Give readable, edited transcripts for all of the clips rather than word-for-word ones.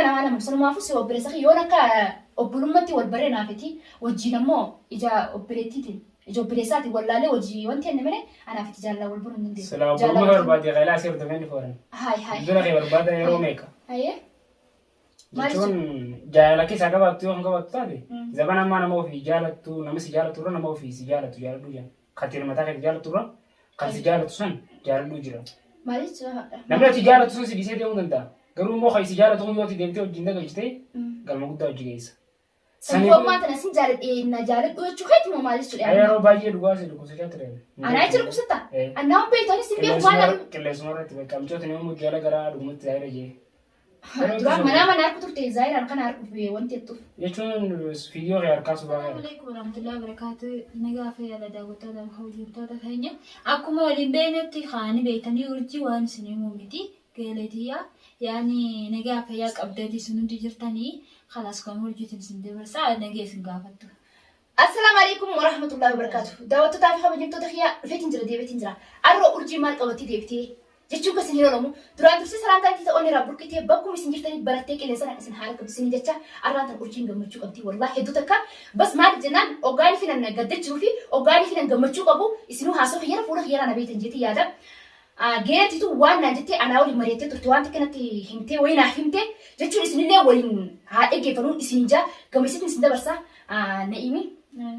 namaa nama sanumaafuu si obboleessa kiyya yoon akka obbolummatti wal barree naafiti wajjiin ammoo ija obboleettiitiin ija obboleessaatiin wallaalee wajjii wanti jenne malee anaaf itti jaalalaa wal baruu hin dandeenyu. Silaa obbolummaa kee barbaade qaylaa asii hordofee ni fooran. Haay haay. Bilbila kee barbaada yeroo meeqa? Hayyee. Maal Jechuun jaalala keessaa qabaattu yoo kan qabaattu taate zabana ammaa nama ofii jaalattu nama si jaalatu irra nama ofii si jaalatu jaaladhu jedhan. Kan ta'e mataa keetti jaalattu irra kan si jaalatu san jaaladhu jira. Maal jechuudha? Namni ati jaalatu sun si dhiisee deemuu danda'a. Garuu immoo kan si jaalatu kun yoo ati deemtee wajjin dagalchite galma guddaa hojii geessa. Sanyii ammaa tana sin jaaladhe na jaaladhu jechuu keeti moo maal jechuudha? Yeroo baay'ee dhugaa si dhukkubsachaa ture. Anaa jecha dhukkubsatta? Annaa waan beektu anis hin beeku maal na Qilleensuma irratti bakka micoota nama jala gara dhugumatti zaayira jee. Duraan manaa mana harku turte zaayiraan kana harkuuf wanti jettuuf. Jechuun fiidiyoo kee harkaa suuraa Assalamu alaikum warahmatullahi wabarakatuh. Nagaa fi yaala daawwattoota fi hojjettoota keenya. Akkuma waliin beeknutti kaanii beektanii urjii waan isin himuu miti. Geeleetiyyaa yaani nagaa fayyaa qabdanii isin hundi jirtanii kalaas kan urjiitiin isin dabarsaa nagaa isin gaafattu. Assalaamu alaikum warahmatullahi wabarakatuh. Daawwattootaa fi kabajamtoota kiyyaa dhufeetiin jira deebiitiin jira. Arroo urjii maal qabattee deebitee jechuun kan isin hin oolamu. Duraan dursee salaamtaan itti ta'oon irraa burqitee bakkuma isin jirtanii barattee qilleensa isin haala qabdu isin jecha arraan tan urjiin gammachuu qabdi. Wallahi hedduu takka bas maaliif jennaan oggaanii finan gadda jiruu fi oggaanii finan gammachuu qabu isinuu haasoo kiyyara fuula kiyyaraa na beektan jeetii yaada. Geetitu waan naan jettee anaa waliin mari'attee turte waan takka natti himtee wayii naaf himte jechuun isinillee waliin haa dhaggeeffannuun isin jaa gamasiitiin isin dabarsa Na'iimi.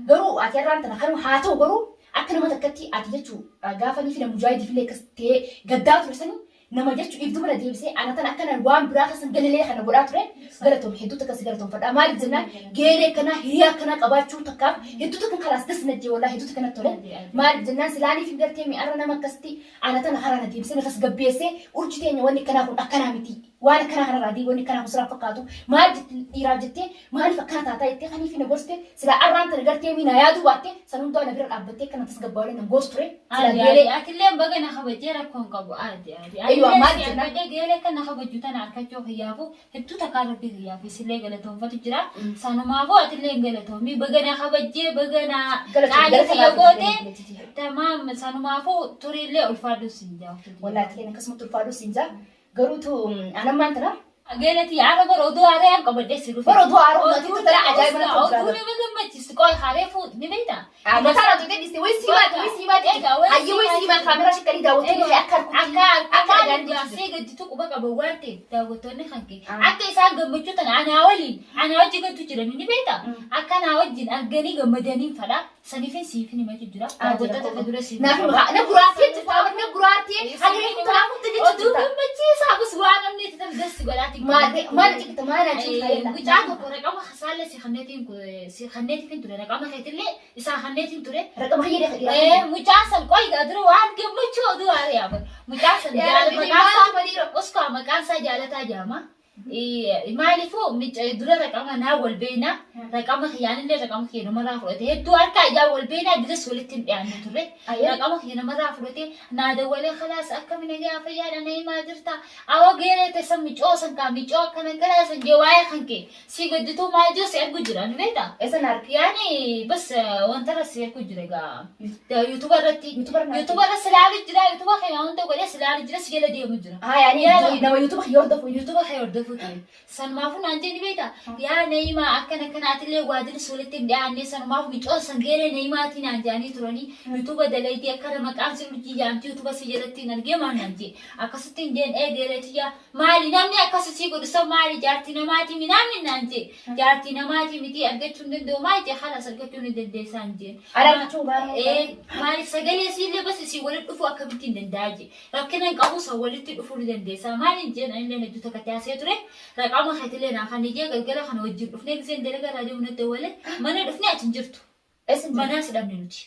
Garuu ati har'aan tana kanuma haa ta'u garuu akka nama takkatti ati jechuu gaafa ni fila mujaahidiif illee akkas ta'ee gaddaa ture sanii nama jechuu if dubara deebisee ana tana akkana waan biraa keessan galilee kana godhaa ture galatoom hedduu takka si galatoomfadha maaliif jennaan geelee akkanaa hiriyaa akkanaa qabaachuu takkaaf hedduu takka kalaas das najjee wallaahi hedduu takka natti tole maaliif jennaan silaaniif hin gartee mi'arra nama akkasitti ana tana karaa na deebisee na tasgabbeessee urji teenya wanni akkanaa kun akkanaa miti waan akkanaa kanarraa deebi wanni akkanaa kun siraan fakkaatu maal jetti dhiiraaf jettee maaliif akkana taataa jettee kaniif na gorsite silaa arraan tana gartee mii na yaaduu baatte san hundaa na bira dhaabbattee akkana tasgabbaa'ulee nan gootu ture silaa Adi geelee adi atillee baga na kabajjee rakkoo hin qabu adi adi. Aywa, Anillee maal si jennaan? argadhee geelee akka na kabajju tana arkachuu kiyyaafu hedduu takkaa rabbii kiyyaaf isillee galatoonfatu jira. Sanumaafuu atillee hin galatoomi baga na kabajjee baga na Galatoom, qaalii galata kiyya naaf goote godhe. tamaam sanumaafuu turiillee ulfaadhu siin jaa. Wallahi atileen akkasumatti ulfaadhu siin jaa Garuu tu anammaan tana Geelati yaada bara oduu haaraan qabadhee si dhufe. Bara oduu haaraan ati tana ajaa'iba natti Oduu tolcha. nama gammachiistu qoy haaree fuut ni beektaa? Mataa irraa tuqee dhiste wayi sii maati wayi sii maati Egaa, wayi hayyee wayi sii maati kaameraa shiqqanii daawwattoonni kee akka harkutti Akka akka akka dhagaanii gaafsee gadditu quba qaba waan ta'eef daawwattoonni kan kee Ah. akka isaan gammachuu tana anaa waliin anaa wajji gaddu jiran ni beektaa? Akka anaa wajjin arganii gammadanii fadhaa Sanifin siifin himatu jira. Daawwattoota ka dura siif Naaf hima. Na guraartee jirta. Na guraartee. Hagiree kun tanaa kun jechuudha. Oduu gammachiisaa bus waan namni itti tan dassi godhaati. Maal maal ciqita maal naa ciqita yella. Mucaa tokko raqama hasaalle si kanneetiin si kanneetiin ture raqama keetillee isaa kanneetiin ture. Raqama kiyya dheeraa. Mucaa san qoy gaa dura waan gammachuu oduu haarii yaa Mucaa san Yaa jaala Rabbi, maqaan maaltu badiiroo? isaa oskaa maqaan isaa jaalataa jaama. Maaliifuu dura raqama naa wal beekna. Raqama kiyyaanillee raqama kiyya namarraa fudhate. Hedduu harka ijaan wal beekna diras walitti hin dhiyaanne turre. Raqama kiyya namarraa fudhate naa dawwalee kalaas akkami nagaa fayyaadha na himaa jirta. Awoo geeree teessan micoo san kaa micoo akkana kanaa san jee waa'ee kan kee si gaddituu maal jiru si argu jira ni beektaa? Eessa na arge? Yaani bas wanta irra si argu jira egaa. Yuutuba irratti. Yuutuba irra na arge. Yuutuba irra si laalu jira yuutuba kee hunda godhee si laalu jira si jala deemu jira. Haa yaani Yaani- nama YouTube kiyya hordofu. Yuutuba kee hordofuu ture. Sanumaafuu naan jee ni beektaa? Yaa Na'imaa akkana akkanaatillee waadilis walitti hin dhiyaanne sanumaaf micoon san geeree Na'imaatii naan jaanii turanii yuutuba dalaydii akkana maqaan si urjii jaamti yuutuba si jalatti hin argee maal naan jee akkasitti hin jeen ee geeree tiyyaa maali namni akkasi sii godhu san maali jaartii namaatii minaamni naan jee jaartii namaatii miti argachuu hin danda'u maal jee halas argachuu ni dandeessaa hin jeen. Ara argachuu baay'ee. Ee maaliif sagalee siillee bas isii walitti dhufuu akkamitti hin danda'a jee. Rakkina hin qabu san walitti dhufuu ni dandeessa. Maaliin jeen anillee hedduu takka itti haasa'ee ture. Raqama keetillee naa kan ijee galgala kana wajjin dhufnee giseen dalagaa irraa deemu natti dawwale mana dhufnee ati hin jirtu. Eessa hin jirtu? Manaas dhabne nuti.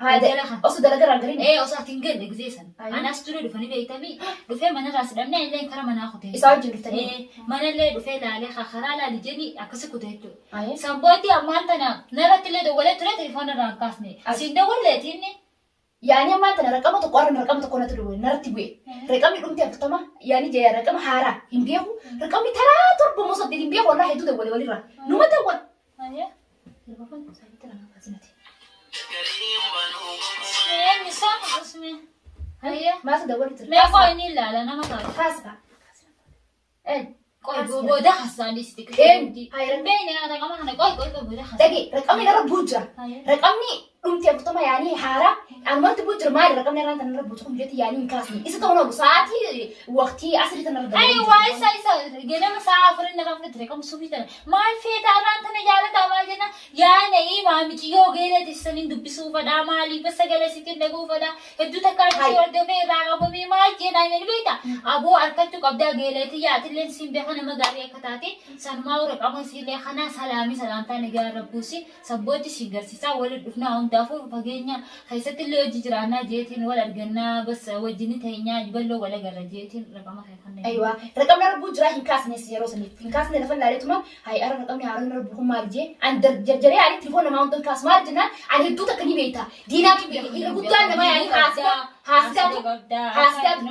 Haa Galgala kana. osoo dalagaa irraa gariin. Ee osoo ati hin galle gisee san. Ayi. Anas dura dhufanii beektamii dhufee manarraas dhabne anillee kara manaa kutee. Isaa wajjin dhuftanii? Ee manallee dhufee laalee karaa laali jedhi akkasi kute jechuudha. Ayi. San booddee ammaan tana narratti illee dawwalee ture telefoona irraa hin kaasne. As. Siin dawwalleeti inni. Yaani ammaan tana raqama tokko arra raqama tokko natti dhufe narratti bu'e. Raqamni dhumti 40 yaani jaya raqama haaraa hin beeku. Raqamni taraa 7 moo 8 hin beeku wallahi hedduu dawwale walirraa. Numa dawwal. Eenyu isaa usme. Hayya. Maaltu dawwali ture? Mee qoy ni ilaala nama taatu. Kaasa. Qoy booda haasaan isti. Een, hayra. Beene raqama kana qoy qoy qoy booda haasaan. Dhage raqamni narra bu'u jira. Raqamni dhumti 40 yaanii haaraa anumatti bu'u jira maali raqamni irraan tan irra bu'u kun jetti yaanii hin kaasne. Isa ta'uu oolu sa'aatii waqtii asrii tan irra Ani waa isa isa ganama sa'a afurin nafa fudhate raqama subii tana. Maal feeta arraan tana jaalataa maal jenna yaa na'ii maamiciyyoo geela tissaniin dubbisuu fadhaa maaliif sagalee sitti dhaguu fadhaa hedduu takkaan Hai. si hordofee irraa qabamee maal jeenaa inni beekta aboo arkachuu qabdaa geeleetii yaatilleen siin beeka nama gaarii akka taate sanumaa raqama siillee kanaa salaamii salaamtaa nagaa rabbuusi sabbootti siin garsiisaa waliin dhufnaa hundaafuu fageenya keessatti illee hojii jiraannaa jeetiin wal argannaa bas wajjin teenyaa balloo wal agarra jeetiin raqama kee kanneen. Aywa raqamni irra bu'u jira hin kaasnes yeroo saniif hin kaasne lafa laaleetuma hay ara raqamni haaraan irra bu'u kun maal jee an jarjaree ani telefoon namaa hunda hin kaasu maal jennaan ani hedduu takka ni beekta diinaatu beeka irra guddaan namaa yaanii haasida haasidaatu haasidaatu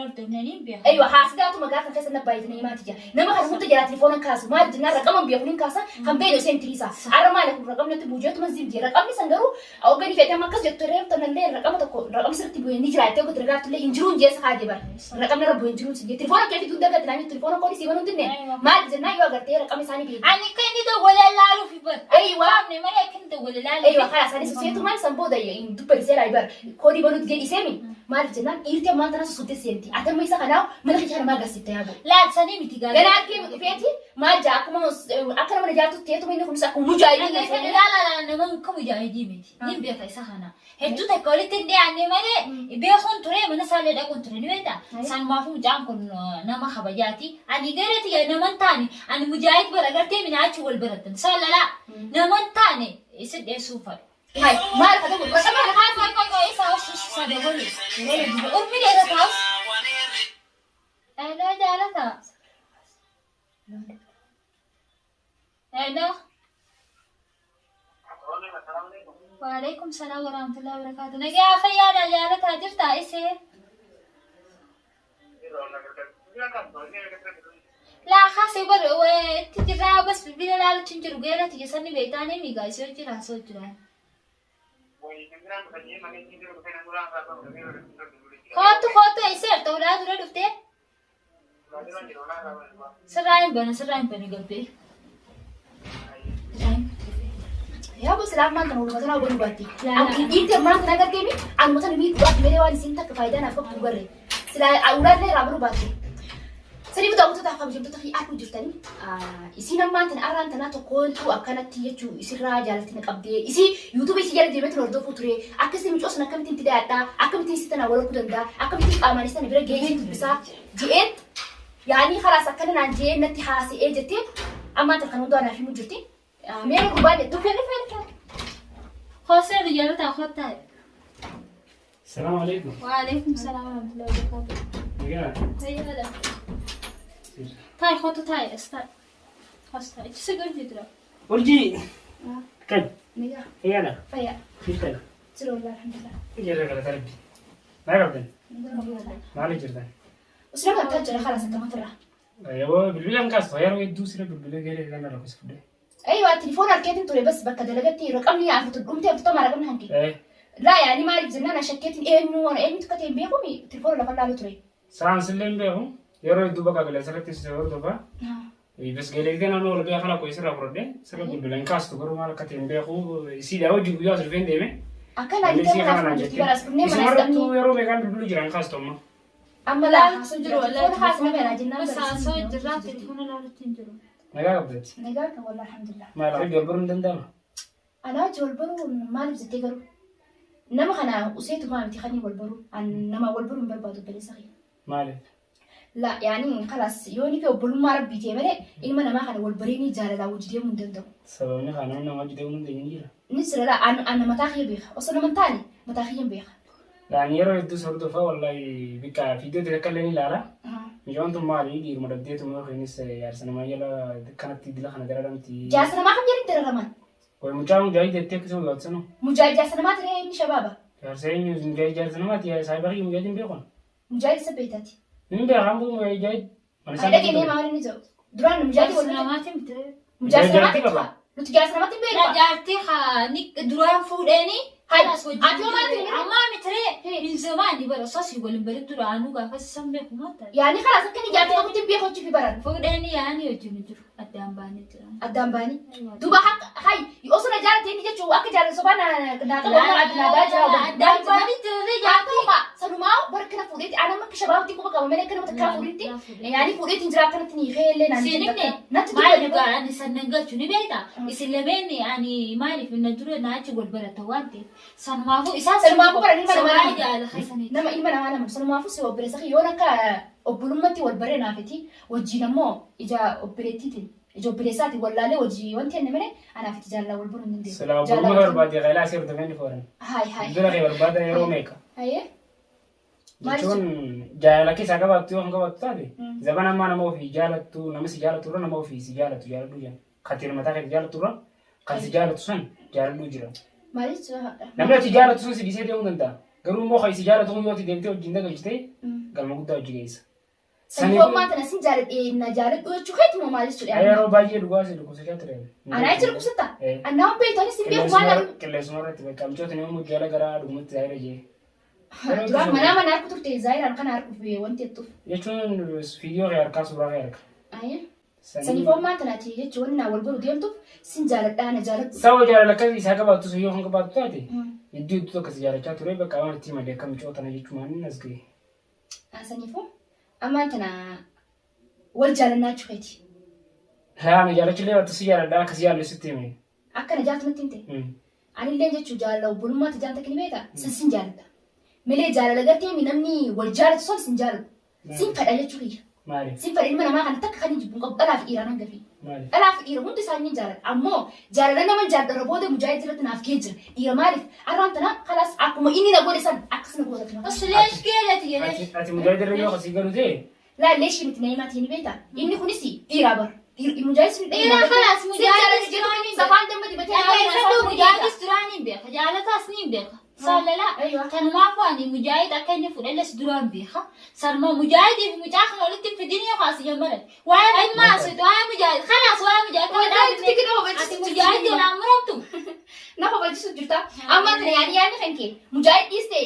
Aywa haasidaatu magaalaa kana keessa na baay'atanii himaati jira. Nama kana hunda jalaa telefoona kaasu maal jennaan raqama hin beeku nin kaasa kan beeknu isheen tiriisa. Arra maal kun raqamni natti buujeetu man zim jee raqamni san garuu hoggani feete amma akkas jettu reef tanallee raqama tokko raqamni sirriitti bu'ee ni jira jettee hoggatti ragaaftu illee hin jiruun jeessa kaatee bara. Raqamni irra bu'ee hin jiruun si jee telefoona kee fiduu dagatte naan telefoona koodii sii banuu hin dinne maal jennaan yoo agartee raqama isaanii beeku. Ani akka inni dawwalee laaluuf bar. Aywa. Qaamne malee akka inni dawwalee laaluuf. Aywa karaa isaanii soseetu maal san booda hin dubbate seera bar koodii banuu didee dhiseemi maal jennaan dhiirti ammaan tana sosottee seenti. Atamma isa kanaa mana kiyya kana maa garsiifte yaa boo. Laal sanii miti gaala. Ganaa akkee dhufeeti maal jaa akkuma akka nama najaatu teetuma inni kunis akkuma mujaahidii Laala laala nama akka mujaahidii miti. Nin beeka isa kana. Hedduu takka walitti hin dhiyaanne malee beekuun ture mana isaallee dhaquun ture ni beektaa. Sanumaafuu mucaan kun nama kabajaati. Ani gara tiyya nama hin taane ani mujaahid bara gartee minaachi wal barattan. Saalalaa nama hin taane isin dheessuun fadhu. Hai maal ka ta'u raqama kana kaasi. Qoy qoy qoy isa usus sada goli. Urmi dheera taa'us. Hello jaalata. Hello. Waalaikum salaam warahmatullahi wabarakatuh. Nagaa fayyaadha jaalataa jirtaa isee. Laa kaasee bar itti jirraa bas bilbila laalutti hin jiru geera tiyya sanni beektaanii miigaa isee hojii haasoo jiraan. Kootu kootu isee erta ulaa dura dhuftee sirraa hin bana sirraa hin bana gabbee. Yaa boo silaa ammaan kana walumaa tanaa godhu baatti. Akki dhiirti ammaan kana agartee mi anuma tana miidhuudhaaf malee waan isiin takka faayidaa naaf qabdu garre. Silaa ulaallee irraa baruu baatte. Sanii bitaa wantoota kabajamtoota fi arguu jirtanii isiin ammaan tana arraan tanaa tokkoontu akkanatti jechuu isirraa jaalattina qabdee isii yuutuubii isii jala deemeetu hordofuu ture akkasii mucoo sun akkamittiin itti dhiyaadhaa akkamittiin isii tana wal arguu danda'a akkamittiin qaamaan isii tana bira gahee dubbisaa je'een yaanii karaas akkana naan je'ee natti haasa'ee jettee ammaan tana kan hundaa naaf himuu jirti. Mee gurbaan jettu. Dhufe dhufe dhufe. Hoosee biyya kottaa. Salaamu alaikum. Waalaikum salaam warahmatullahi wabarakatuh. Nagaa. Fayyaadha. Taa'e kottu taa'e as taa'e. As taa'e. Ichi si galchee jira. Urjii. Kan. Nagaa Fayyaadha. fayyaa Jirtan. jiru wallah alhamdulillah. Jirra galata rabbi. Maa qabdan? Maali jirtan? Usna kan jira kalaas akkama firra. Yeroo bilbila hin kaastu yeroo hedduu sira bilbila galee kan irra kuusa fudhee. Aywa telefoon harkeetiin ture bas bakka dalagatti raqamni afur dhumte 40 raqamni hanke. Laa yaani maaliif jennaan shakkeetiin eenyu waan eenyutu akka ta'e hin beekumi telefoona lafa laalu ture. Saansillee hin beeku yeroo hedduu bakka qilleensa irratti si hordofa. Bas galee naannoo wal ga'aa kana qo'isirraa fudhadhee sirra bilbila hin kaastu garuu maal akka ta'e hin beeku siidhaa hojii guyyaa as dhufee hin deeme. Akka laa Isii bitee kana mana naan jirti jettee. baras dhufnee mana Isumarrattuu asxamni yeroo meeqaan bilbilu jira hin kaastu amma. amma laa Laalutti hin jiru wallahi. telefoona haasna meelaa jennaan Bas haasoo jirraa telefoona laalutti hin jiru. Nagaa qabdatti. Nagaa kan wallah alhamdulillah. Maal hojii wal baruu hin danda'ama. Anaa hojii wal baruu maaliif jettee garuu nama kana useetu maa miti kan wal baruu an nama wal baruu hin barbaadu obboleessa kiyya. Maaliif? La yaani kalaas yoo ni fi obbolummaa rabbii ta'e malee ilma namaa kana wal bareenii jaalalaa wajji deemuu hin danda'u. Sababni kana namni nama hojii deemuu hin dandeenye jira. Inni sira la an an mataa kiyya beeka osoo nama hin taane mataa kiyya hin beeka. Laan yeroo hedduu hordofa wallahi bikka fiidiyoo takka illee ni ilaala. Mucaan tun maali dhiiruma dhabdeetu yookiinis jaarsa namaa jala kanatti dila kana dararamti. Jaarsa namaa kam jedhani dararaman? Way mucaa mujaahid jettee akkasuma gaafsanu. Mujaahid jaarsa namaa ture inni shabaaba. Jaarsa eenyu mujaahid jaarsa namaati saayiba kiyya mujaahid hin beekun. Mujaahid isa beektaati. Hin beekan buu mujaahid. Mana Ay dhageenye maal inni jedhu. Duraan mujaahid wal Namaatiin miti. Mujaahid Jaartii namaatti qaba. Nuti jaarsa namaatti hin beeknu. Jaartii haa ni duraan fuudheeni Hay, Kalaas wajjin ati hoo maal jirre. ta'e? Ammaa mitiree min zamaani bara osoo si waliin bareedu duraanuu gaafa san beeku maal ta'e. Yaani kalaas akka inni jaartii qabutti hin beeku hojii fi baran. Fuudhanii yaani wajjin hin jiru. Addaan baanee jira. Addaan baanii. Duuba akka hay osoo na jaalate inni jechuun akka jaalala sobaa na na qabu amma adda naa jira. Addaan baanee jirre Haa ta'u maa sanumaa barkana fuudheeti aan amma akka shabaabatti quba qaba malee akka nama takkaa fuudhetti yaani fuudheetiin jira akkanatti ni heellee naan Siinimne natti maal dubbate. dhugaa ani sannan galchu ni beekta. Isin lameen ani maaliif na dura na achi wal barata waan ta'eef. Sanumaafuu isaan Sanumaafuu bara ilma namaa Sabaa jaala keessaniiti. Nama ilma namaa nama sanumaafuu si obboleessa kiyya yoon akka obbolummaatti wal baree naafiti wajjin ammoo ija obboleettiitiin ija obboleessaatiin wallaalee wajjii wanti inni malee anaaf itti jaalala wal baruu hin dandeessu. Silaa obbolummaa barbaade qaylaa asii hordofee ni fooran. Hayi hayi. Dura kee barbaada yeroo meeqa? Hayyee. Maal Jechuun jaalala keessaa qabaattu yoo kan qabaattu taate zabana ammaa nama ofii jaalattu nama si jaalatu irra nama ofii si jaalatu jaaladhu jira. Kan ta'e mataa keetti jaalatu irra kan si jaalatu san jaaladhu jira. Maal jechuudha? Namni ati jaalatu sun si dhiisee deemuu danda'a. Garuu immoo kan si jaalatu kun yoo ati deemtee wajjin dagalchite galma guddaa hojii geessa. Sanyii ammaa tana sin jaaladhe na jaaladhu jechuu keeti moo maal jechuudha? Yeroo baay'ee dhugaa si dhukkubsachaa ture. Anaa jechuudha dhukkubsatta? Annaa waan beektu anis hin beeku maal na Qilleensuma irratti bakka michoota nama jala gara dhugumatti zaayira jee. Duraan manaa mana harku turte zaayiraan kana harkuuf wanti jettuuf. Jechuun viidiyoo kee harkaa suuraa kee harka. Ayyee. Sanyii ammaa tanaati jechuun wanni naa wal baruu deemtuuf sin jaaladhaa na jaaladhu. Saba jaalala akkasii isaa qabaattu sun yoo kan qabaattu taate iddoo iddoo tokko si jaalachaa ture bakka waan itti malee akka michoota na jechuun waan as ga'e. Saniifuu ammaan tana wal jaalannaa jechuu keeti. Haa na jaalachuu illee si jaaladhaa akkasii jaallu sitti hime. Akka na jaalatu natti himte. Anillee jechuun jaalala obbolummaatti jaalata kini beektaa sin sin jaaladha. Malee jaalala gartee namni wal jaalatu sun sin jaalatu. Sin fedha jechuu kiyya. Maaliif? Sin fedha ilma namaa kana takka kan hin jibbuun qabu dhalaa fi dhiiraan hanga fi. Maaliif? Dhalaa fi dhiira hundi isaanii ni jaalladha. Ammoo jaalala nama hin jaalladha booda mujaahid irratti naaf gahee jira. Dhiira maaliif? Arraan tana kalaas akkuma inni na godhe san akkas na godhatu. Leesh geelati jedhee. Ati mujaahid irra yoo akkasii galu ta'e Laallee ishii miti Na'imaa ni beektaa? Inni kunis dhiiraa bara. Mujaahid sun Dhiira kalaas mujaahidis duraan hin beeka. Safaan damma dibatee Dhaggeeffadhu mujaahidis duraan hin beeka. Jaalataas ni hin beeka. Saalalaa. Aywa. Kanumaafuu ani mujaahid akka inni fudhalles duraan beeka. Sanuma mujaahidii fi mucaa kana walitti hin fidin yoo kaasi jammaran. Waa'ee dhimma asitti waa'ee mujaahid kalaas waa'ee mujaahid kana dhaabne. Ati mujaahid jalaan muramtu. Na kabachiisu jirta. Amma kana yaani yaadni kan kee mujaahid dhiiste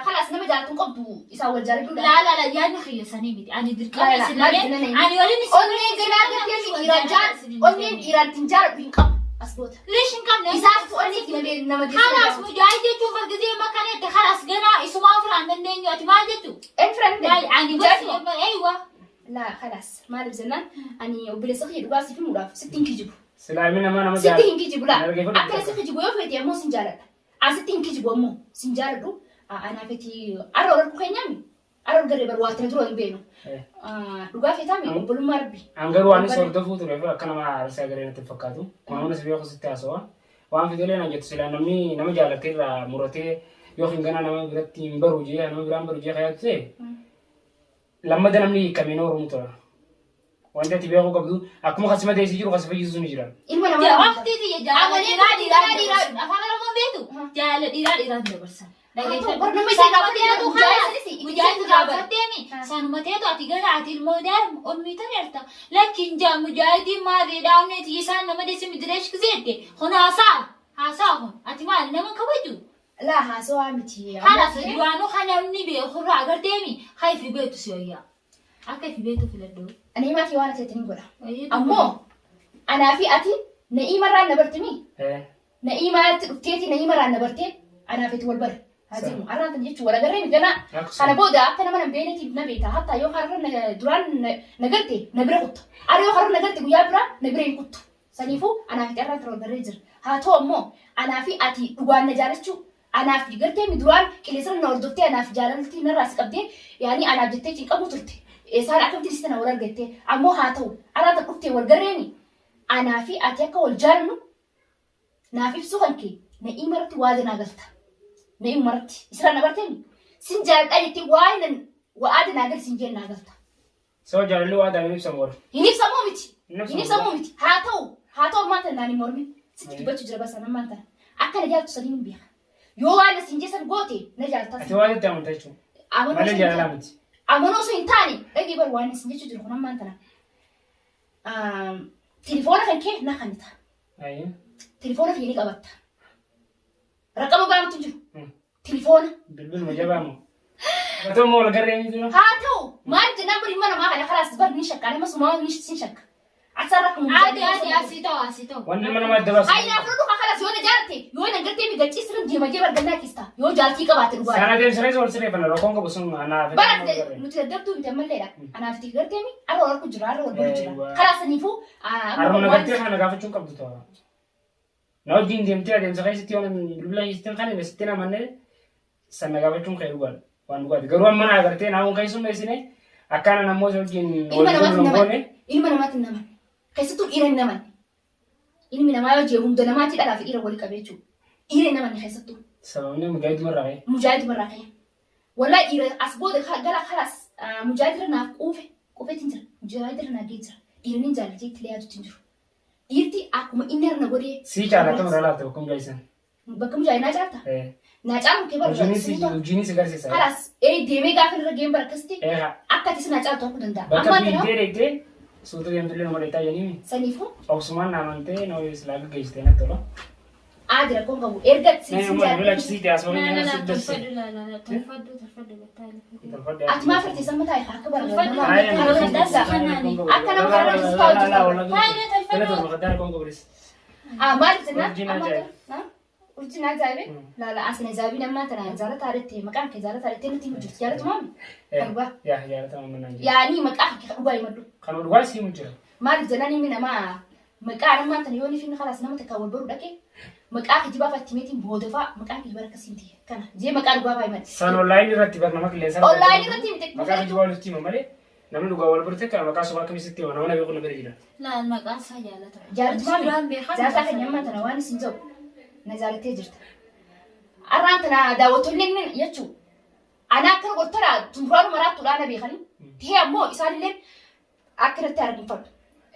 kalaas nama jaalatu hin qabdu isaan wal jaaladhuudha. Laa laa laa yaadni kiyyasanii miti. Ani dirqama Laa, isin laa, lameen. maal jenna Ani waliin isin Onneen ganaa gartee dhiiraan jaalatu onneen dhiiraan ittiin jaaladhu hin qabu as goota. Leesh hin qabne. Isaaf onnee ittiin nama Kalaas geessu. mujaahid jechuun bargizee makaneette kalaas ganaa isumaa ofirraa hin dandeenyu ati maal jechuu? Een firan Maal ani Mujaahid gosi eeywa. Laa kalaas maaliif jennaan ani obboleessa kiyya dhugaa siif himuudhaaf sitti hin kijibu. silaa ilmi namaa nama Sitti hin kijibu laa. Dhaggeeffadhu. Akkana si kijibu yoo feete ammoo sin jaaladha. Asitti hin kijibu ammoo sin jaaladhu. Anaa feeti arra wal harkuu keenyaami. Arra wal garee bar waa tana dura hin beenu. Dhugaa feetaami obbolummaa rabbi. An garuu anis hordofuu ture fi akka nama aarsaa garee natti hin fakkaatu. Kunuun si beeku sitti haasawa. Waan fidelee na jettu silaa namni nama jaalatee irraa muratee yookiin ganaa nama biratti hin baru jee nama biraan baru jee kayaatu ta'e lammata namni hiikamee na oromu tura. Wanti ati beekuu qabdu akkuma kasima teessee jiru kasi fayyisuus ni jira. Ilma namaa. Waqtii tiyya jaalala Amalee dhiiraa dhiiraan dhiiraa dabarsan. Afaan Oromoon beektu jaalala dhiiraa dhiiraan dabarsan. Haa ta'u, bar nama isa gaafatee mujaahid itti Mujaahid gaafatee. gaafatteemi. Sanuma teetu ati gara ati ilmoo daa'im onnii tareerta. Lakkiin jaa mujaahidiin maaliidhaa onnee tiyya isaan nama deessi midireesh gizeette. Kun haasaa. Haasaa kun ati maali nama kabaju? Laa haasawaa miti. Kalaas duraanuu kan namni beekurraa agarteemi. Haa ifi beektu si wayyaa. Akka ifi beektu filadhu. Ani himaa waan ati hin godha. Ammoo anaa fi ati na'iimarraan na bartimi. Na'iimaatti dhufteeti na'iimarraan na bartee anaa fi ati wal barre. Hazimu arraan tan jechuun wal agarree ganaa. Kana booda akka nama nan beekneetiif na beekta. Hatta yoo har'a duraan na garte na bira kutta. Arra yoo har'a na garte guyyaa biraa na bira hin kuttu. Saniifuu anaa fi arraan tan wal barree jira. Haa ta'u ammoo anaa fi ati dhugaan na jaalachuu anaaf gartee mi duraan qilleensarra na hordoftee anaaf jaalalti narraa si qabdee yaani anaaf jettee cinqamuu turte. Isaan akkamitti si tana wal argattee ammoo haa ta'u arraan tan dhuftee wal garreeni anaa fi ati akka wal jaalannu naaf ibsuu kan kee na'iima irratti waa naa galta. Na'iima irratti isirraa na barteemi sin jaaladhaa jettee waa nan wa'aada naa gali sin jeen naa galta. Saba jaalalli waa daa'ima ibsamu warra. Hin ibsamuu miti. Hin ibsamu. Hin ibsamuu miti. Haa ta'u haa ta'u ammaan tana naan hin mormin. Sitti dubbachuu jira basa ammaan tana. Akka na jaaltu sanii hin beeka. Yoo waan na siin jeessan goote na jaalta. Ati waa jettee amantaa jechuudha. Amanuu Malee osoo hin jaalalaa taane- miti. Amanuu osoo hin taane dhagee bar waan isin jechuu jiru kun ammaan tana. Tilifoona kan kee na kanita. Ayyee. Tilifoona kiyya ni qabatta. Raqama baramtu jiru. Tilifoona. Bilbiluma jabaa moo? Otoo moo wal garree miti dura? Haa ta'u maal jennaan bari ilma namaa kana kalaas bar ni shakka nama sumaa ni sin shakka. Asarra akkuma Adi adi asii ta'u asii ta'u. Wanni ilma namaa adda baasu. Ayi naa fudhadhu kaa kalaas yoo na jaalatte yoo na gartee mi galchii sirrin deema jee bargannaa ciista yoo jaaltii qabaatte dhugaa. Sana adeemsa keessa wal sirreeffanna rakkoon qabu sun anaa fi Bara nama wal garree. nuti daddabtuu miti ammalleedha. Anaaf itti gartee mi arra wal arku jira arra wal baru jira. Eewwa. Karaa saniifuu Haruma na gartee kana na gaafachuun qabdu ta'a. Na wajjin deemtee adeemsa keessatti yoo namni bilbila keessatti kan hin sitti namanne san na gaafachuun kee dhugaadha. Waan dhugaati. Garuu amma na agartee naa hun keessummeessine akkaana namoota wajjin Ilma wal namaatti hin naman. goone. Ilma namaatti naman. Keessattuu dhiira hin naman. Ilmi namaa yoo jee hunda namaatti dhalaa fi dhiira wal qabe jechuudha. Dhiira hin namanne keessattuu. Sababni mujaahiduma irraa ka'e. Mujaahiduma irraa ka'e. Wallahi dhiira as booda gara kalaas mujaahidira naaf quufe quufeetiin jira. Mujaahidira naa ga'ee jira. Dhiira nin jaallatee itti yaadutti hin jiru. Dhiirti akkuma inni irra na godhee. Sii caala akkam irraa laafte bakka mujaahid Bakka mujaahid naa caalta. Naa caalu kee bara Hojiinis hojiinis agarsiisa. Kalaas ee deemee gaafa irra ga'een bara akkasitti Eegaa. akka atis naa caaltu akkuu danda'a. Bakka Ammaan tana fiigdee deegdee suuta deemtullee nama dheettaa jedhanii saniifuu obsumaan na amantee na silaa gaggeessitee natti tola. aadi rakkoon qabu erga Nee, amma bilbila achi siite asoo La inni la la si dasse. tolfadhu la la la tolfadhu tolfadhu battaa lafa. Ati maaf irratti sama taa'e akka bara Tolfadhu. Akka nama karaa irratti Maal jennaan? Urjiin ajaa'iba. Urjiin ajaa'ibe? Laala as na ajaa'ibi ammaa tana jaalata haadhatte maqaan kee jaalata haadhattee nutti himu jirti jaalatu maami? Kan dhugaa. Yaa jaalata mamma naan jedhe. Yaanii maqaa kee kan dhugaa himadhu. Kan dhugaa sii himu jira. Maaliif jennaan ilmi namaa maqaa ammaa tana yoo inni kalaas nama takka wal baruu dhaqe maqaa kijibaa fa'aa itti meetiin booda fa'aa maqaan kijibaa akkasiin ta'e kana jee maqaa dhugaa fa'aa himadhu. San online irratti bar nama qilleensa. Online irratti miti. Maqaa kijibaa walitti hima malee namni dhugaa wal barate kana maqaa sobaa akkamitti hima nama na beeku na bira jira. Laal maqaan isaa jaalata. Jaalatu maami? Duraan beekan Jaalataa kan ammaa tana waan isin jedhu na jaalattee jirta. Arraan tana daawwattoonni inni jechuun ana akkana gortara tumuraan maraattuudhaan na beekanii ta'ee ammoo isaanillee akka natti arginfadhu.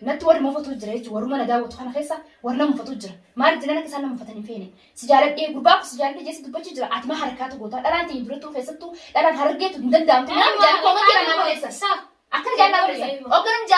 Natti warri mufatu jira jechuun warruma na daawwatu kana keessa warri na mufatu jira. Maaliif jennaan akka isaan na mufatan hin feene. Si jaaladhee gurbaa kun si jaaladhee jeessa dubbachuu jira. Ati maa harkaatu goota dhalaan ta'in durattuu keessattuu dhalaan harargeetu hin danda'amtu. Namni jaalladhu koomatti namaa barreessan. Akkana jaalala barreessan. Hoogganaan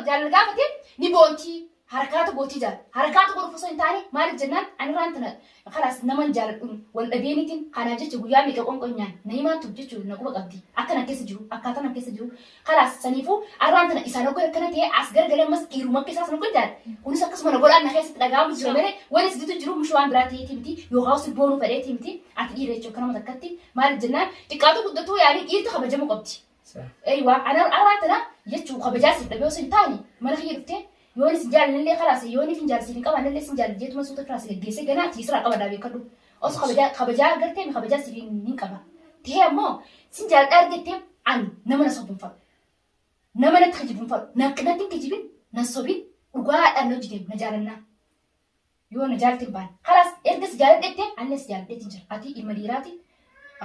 jaalala gaafate ni boontii harkaatu gootii jaala. Harkaatu godhuuf osoo hin taane maaliif jennaan ani irraan tana kalaas naman jaaladhuun wal dhabeenitiin kanaaf jecha guyyaa meeqa qonqonyaan na himaan jechuun na quba qabdi. Akkana keessa jiru akkaataan na keessa jiru kalaas saniifuu arraan tana isaan hoggan akkana ta'e as garagalee ammas dhiiruma akka isaa sana hoggan jaala. Kunis akkasuma na godhaan na keessatti dhaga'amu jira malee wani situ jiru mushuu waan biraa ta'eetii miti yookaan si boonuu fedheetii miti ati dhiira jechuun akkanuma takkatti maaliif jennaan xiqqaatu guddatuu yaanii dhiirti kabajamuu qabdi. Eeywa ana arraa tana jechuu kabajaa siif dhabee osoo hin taane mana kiyya dhuftee yoon isin jaalanillee kalaas yoon ifin jaalsiif hin qabaannellee isin jaalladha jeetuma suuta kiraas geggeessee ganaa tiisiraa qabadhaa beekadhu. Osoo kabajaa kabajaa gartee mi kabajaa siif hin qaba. Ta'ee ammoo sin jaaladhaa argattee an nama na sobuun fadhu. Nama natti kijibuun fadhu. Natti hin kijibin na sobin dhugaadhaan na hojjeteem na jaalannaa. Yoo na jaalate hin baane. Kalaas erga si jaaladhette anillee si jaaladheetiin jira. Ati ilma dhiiraati.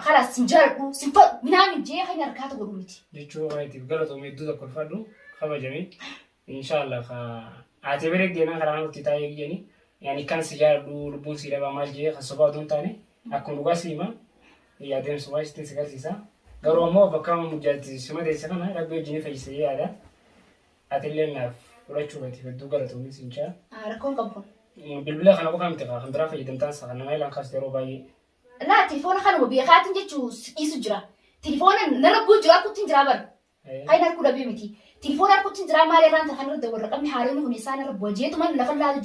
Kalaas sin jaaladhu sin fadhu minaamin jee kan harkaata godhu miti. Jechuu keetiif galatoomii hedduu tokko ulfaadhu kabajami. Inshaallah ka ati bira deemaa karaa nuti taa'ee jedhani yaani kan si jaaladhu lubbuun si dhabaa maal jee kan sobaa otoo hin taane akkuma dhugaa si hima adeemsa waa ittiin si garsiisa. Garuu ammoo bakka mujaatti suma deesse kana rabbi wajjin fayyisee yaada. Atillee naaf fudhachuu keetiif hedduu galatoomii siin jaa. Rakkoon qabu kun. Bilbila kana qofa miti kan biraa fayyadamtaan isa kan nama ilaan kaastu yeroo baay'ee. Laa telefoona kanuma beekaatiin jechuu dhiisu jira. Telefoona narra bu'u jira akkutti jira bara. Kan harkuu dhabee miti. Telefoona harkutti jira maal irraan kan irra warra qabni haaronni kun isaan irra bu'a jeetuman lafa laalu jira.